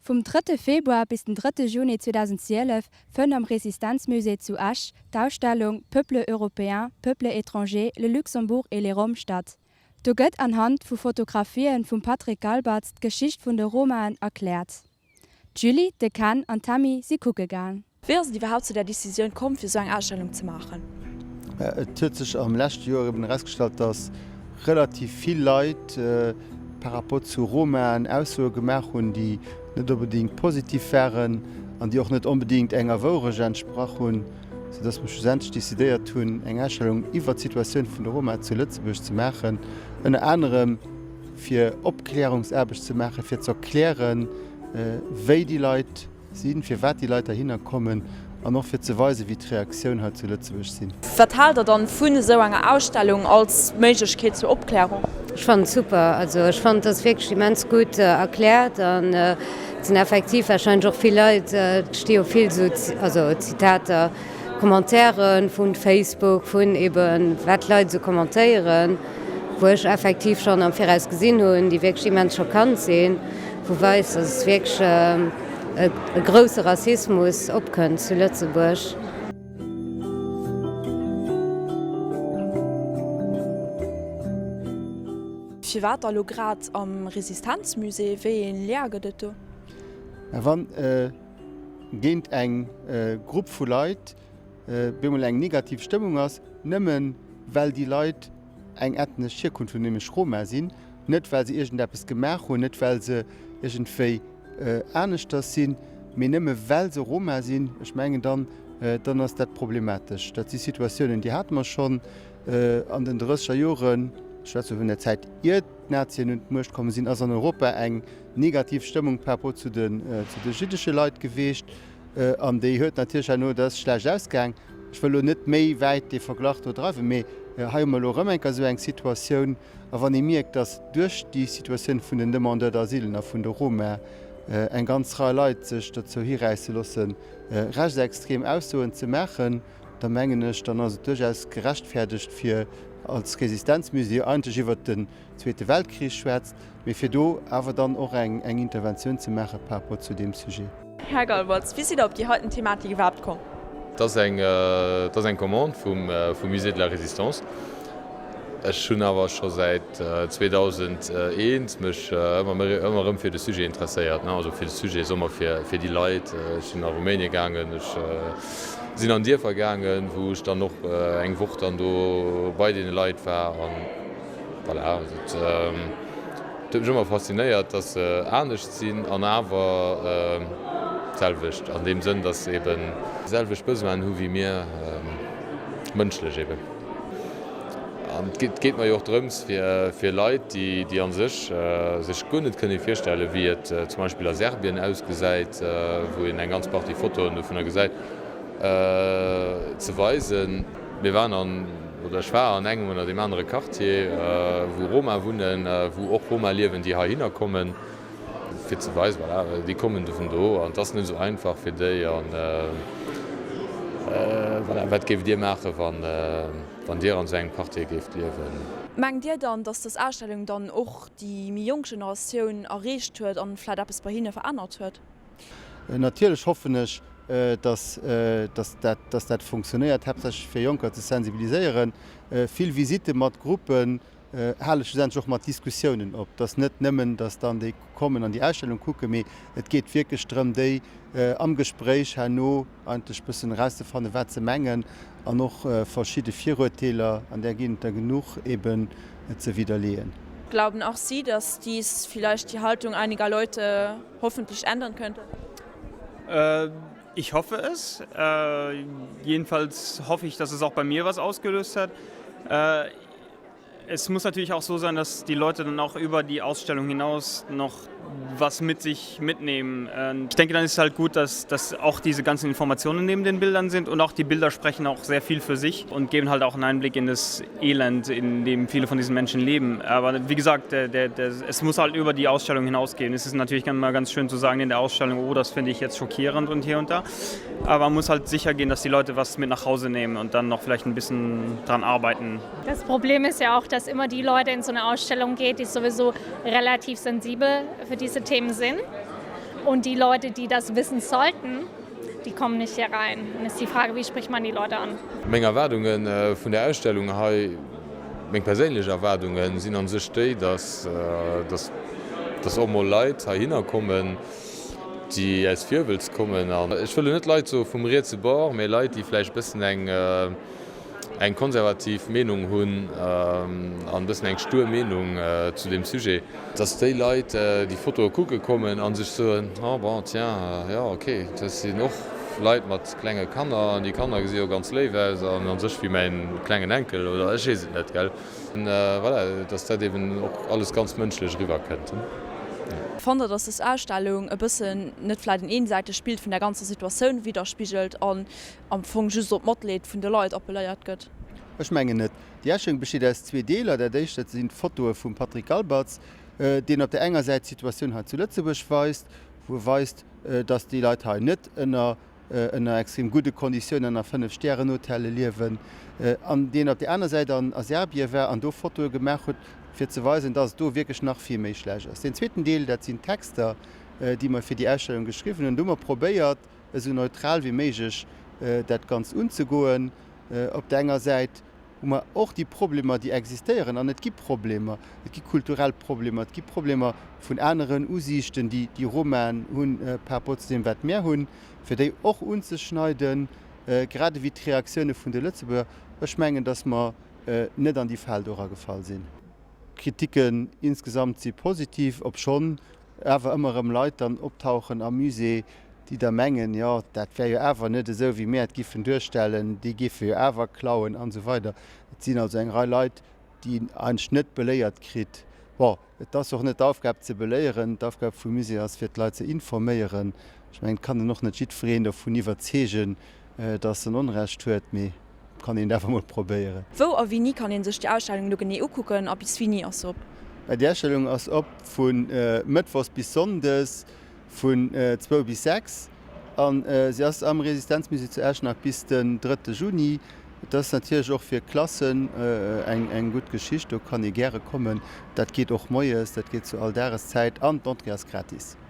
Vum drëtte Februar bis den drëtte Juni 2012 fënnt am Resistenzmusée zu Esch d'Ausstellung Peuples européens, peuples étrangers, le Luxembourg et les Roms statt. Do gëtt anhand vu Fotografien vum Patrick Galbats d'Geschicht vun de Romaen erkläert. D'Julie, de Ken an d'Tammy si kucke gaang. Wéi ass et iwwerhaapt zu där Decisioun komm, fir esou eng Ausstellung ze maachen? Et huet sech am leschte Joer eben erausgestallt, datt relativ vill Leit par rapport zu Romaen Aussoe gemaach hunn, déi net onbedéngt positiv waren an déi och net onbedéngt enger Wourecht entsprach hunn, soudatt mer schlussendlech decidéiert hunn, eng Ausstellung iwwert d'Situatioun vun de Roma zu Lëtzebuerg ze maachen, ënner anerem fir Opklärungsaarbecht ze maachen, fir ze erklären, wéi déi Leit Sinn, firwat déi Leit heihinner kommen an och fir ze weisen, wéi d'Reaktioun hei zu Lëtzebuerg sinn. Wat haalt der dann vun esou enger Ausstellung als Méiglechkeet zur Opklärung? Ech fannen et super, also ech fannen et ass wierklech immens gutt erkläert an et sinn effektiv wahrscheinlech och vill Leit, et sti jo vill esou, also Zitater, Commentairen vun Facebook, vun eben wat d'Leit esou commentéieren, wou ech effektiv schonn am Viraus gesinn hunn, déi wierklech immens schockant sinn, wou weist, dass et wierklech e grousse Rassismus opkënnt zu Lëtzebuerg. Firwat da lo grad am Resistenzmusée? Wéi een Lien gëtt et do? Wann géint eng Grupp vu Leit bemol eng negativ Stëmmung ass, nëmmen well déi Leit eng ethnesch Hierkunft hunn, nämlech Roma sinn, net well se iergendeppes gemaach hunn, net well se iergendwéi aneschters sinn, mee nëmme well se Roma sinn, ech mengen dann, dann ass dat problematesch. Dat si Situatiounen, déi hate mer schonn an den drësseger Joren, ech schwätze vun der Zäit ier d'Nazien un d'Muecht komme sinn, ass an Europa eng negativ Stëmmung par rapport zu de zu de jiddesche Leit geweecht an déi huet natierlech herno, dat ass schlecht ausgaang. Ech wëll elo net méi wäit dee Verglach do dreiwen, mee hei hu mer elo erëm eng Kéier esou eng Situatioun. A wann ee mierkt, datt duerch déi Situatioun vun den Demandeurs d'asile a vun de Roma eng ganz Rei Leit sech dozou hiräisse loossen, rechtsextrem Aussoen ze maachen, da mengen ech, dann ass et duerchaus gerechtfäerdegt, fir als Resistenzmusée eigentlech iwwert den Zweete Weltkrich schwätzt, mee fir do awer dann och eng Interventioun ze maache par rapport zu deem Sujet. Här Galwitz, wéi sidd Der op déi heiten Thematik iwwerhaapt komm? Et ass eng, et ass eng Commande vum, vum Musée de la Résistance. Ech hunn awer scho säit 2001 mech ëmmer, ëmmer erëm fir de Sujet interesséiert, ne, also fir de Sujet, soe mer, fir, fir déi Leit. Ech sinn a Rumänie gaangen, ech sinn an Dierfer gaangen, wou ech dann och eng Woch dann do bei deene Leit war an, Voilà, et huet mech ëmmer faszinéiert, dass se anescht sinn an awer d'selwecht, an deem Sënn, dass se eben d'selwecht Besoinen hu wéi mir, mënschlech eben. An et geet mer jo och drëms, fir Leit, déi a sech sech guer net kënne virstellen, wéi et zum Beispill a Serbien ausgesäit, wou een eng ganz Partie Fotoen dovunner gesäit, ze weisen. Mir waren an, oder ech war an engem oder deem anere Quartier, wou Roma wunnen, wou och Roma liewen, déi heihinner kommen, fir ze weisen, voilà, déi kommen do vun do an et ass net esou einfach fir déi an, voilà, wat géift Dir maachen, wann, wann Dir an esou engem Quartier géift liewen? Mengt Dir dann, dass dës Ausstellung dann och déi méi jonk Generatioun erreecht huet an vläit eppes bei hinne verännert huet? Natierlech hoffen ech, dass dass dat funktionéiert, haaptsächlech fir Jonker ze sensibiliséieren. Vill Visitte mat Gruppen hale schlussendlech och mat Diskussiounen op. Et ass net nëmmen, dass dann déi kommen an déi Ausstellung kucken, mee et geet wierklech drëm, déi am Gespréich herno eigentlech e bëssen erauszefannen, wat se mengen an och verschidde Virurteeler, an där ginn et der genuch, eben ze widderleeën. Glauben auch Sie, dass dies vielleicht die Haltung einiger Leute hoffentlich ändern könnte? Äh, ich hoffe es. Äh, jedenfalls hoffe ich, dass es auch bei mir was ausgelöst hat. Äh, es muss natürlich auch so sein, dass die Leute dann auch über die Ausstellung hinaus noch was mit sich mitnehmen. Ähm, ich denke, dann ist es halt gut, dass, dass auch diese ganzen Informationen neben den Bildern sind und auch die Bilder sprechen auch sehr viel für sich und geben halt auch einen Einblick in das Elend, in dem viele von diesen Menschen leben. Aber wie gesagt, der, der, der, es muss halt über die Ausstellung hinausgehen. Es ist natürlich immer ganz schön zu sagen in der Ausstellung, oh, das finde ich jetzt schockierend und hier und da. Aber man muss halt sicher gehen, dass die Leute was mit nach Hause nehmen und dann noch vielleicht ein bisschen dran arbeiten. Das Problem ist ja auch, dass immer die Leute in so eine Ausstellung geht, die sowieso relativ sensibel für diese Themen sind. Und die Leute, die das wissen sollten, die kommen nicht hier rein. Und ist die Frage, wie spricht man die Leute an? Meng Erwaardunge vun der Ausstellung hei, meng perséinlech Erwaardunge sinn a sech déi, dass, dass, dass och mol Leit heihinner kommen, déi aus Virwëlz kommen. An ech wëll elo net Leit soe vum rietse Bord, mee Leit, déi vläicht e bëssen eng, eng konservativ Meenung hunn an e bëssen eng stur Meenung zu deem Sujet, dass déi Leit déi Fotoe kucke kommen a sech soen, oh bon, tiens, jo ok, dat sinn och Leit mat klenge Kanner an déi Kanner gesi jo ganz léif aus an a sech wéi mäin klengen Enkel oder ech weess et net, gell. Voilà, dass dat eben och alles ganz mënschlech eriwwer kënnt. Fannt Der, dass dës Ausstellung e bëssen net vläit en eensäitegt Bild vun der ganzer Situatioun widderspigelt an am Fong just op d'Matleed vun de Leit appelléiert gëtt? Ech mengen net. Déi Ausstellung besteet aus zwee Deeler. Dat éischt, dat sinn d'Fotoe vum Patrick Galbertz, deen op der enger Säit d'Situatioun hei zu Lëtzebuerg weist, wou e weist, dass déi Leit hei net ënner ënner extrem gudde Konditiounen a Fënnef-Stären-Hotelle liewen, an deen op där aner Säit an a Serbie war an do Fotoe gemaach huet, fir ze weisen, dass et do wierklech nach vill méi schlecht ass. Deen zweeten Deel, dat sinn d'Texter, déi mer fir déi Ausstellung geschriwwen hunn. Do hu mer probéiert, esou neutral wéi méiglech dat Ganzt unzegoen. Op der enger Säit hu mer och déi Problemer, déi existéieren, an et gi Problemer, et gi kulturell Problemer, et gi Problemer vun aneren Usiichten, déi déi Romaen hunn par rapport zu deem, wat mär hunn, fir déi och unzeschneiden, grad ewéi d'Reaktioune vun de Lëtzebuerger. Ech mengen, datt mer net an déi Fal do eragefall sinn. D'Kritiken insgesamt si positiv, obschonn awer ëmmer erëm Leit dann optauchen am Musée, déi da mengen, jo, dat wär jo awer net esou, wéi mär et giffen duerstellen, déi géife jo awer klauen an esou weider. Et sinn also eng Rei Leit, déi een eigentlech net beléiert kritt. Bon, et ass och net d'Aufgab ze beléieren, d'Aufgab vum Musée ass fir d'Leit ze informéieren. Ech mengen, et kann een och net jiddwereen dovun iwwerzeegen, dass en Onrecht huet, mee et kann een et awer mol probéieren. Wou a wéini kann ee sech déi Ausstellung elo genee ukucken a bis wéini ass se op? Déi Ausstellung ass op vu mëttwochs bis sonndes Vun zwou bis 6 an si ass am Resistenzmusée zu Echternach bis den drëtte Juni. Et ass natierlech och fir Klassen eng gutt Geschicht, do kann ee gäre kommen. Dat geet och moies, dat geet zu all Dageszäit an d'Entrée ass gratis.